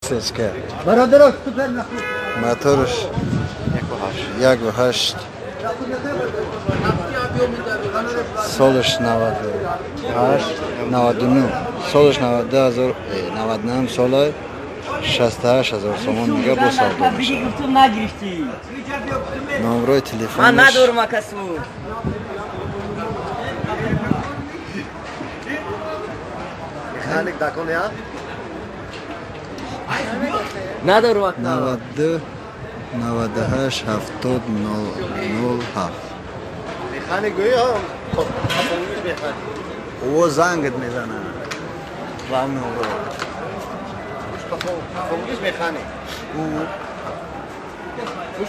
Сечка. Моторш 1,8. Солш 98, 99. Солш 92 99 сола 68 ҳазор сомон мега бо савдо мешавад. Номрои телефонаш. Ман надорам акасу. Надорам ака. 92 98 70 007. О зангат мезанад. Ва номро.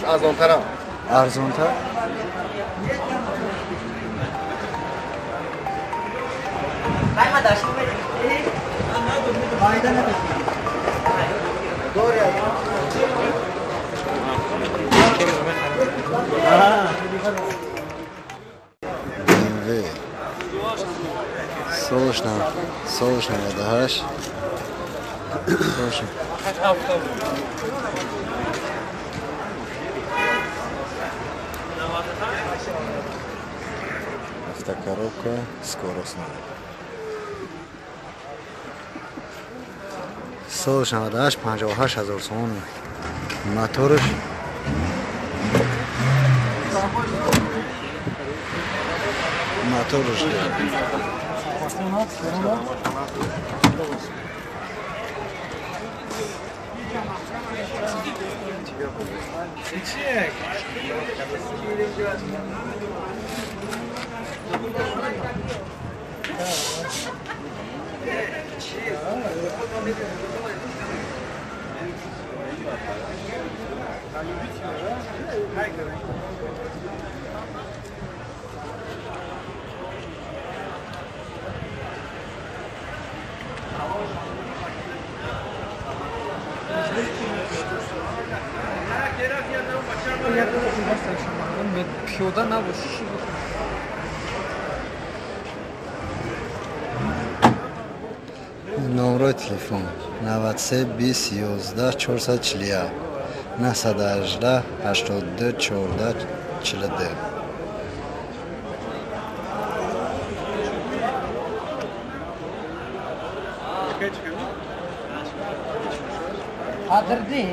Арзонтарам. Арзонтар? BMW солш 98. Солш автокоробка скоростная. Солш 98 58 ҳазор сомон. Моторш Номрои телефон 93 20 11 441 918 82 14 42. Қадырдин.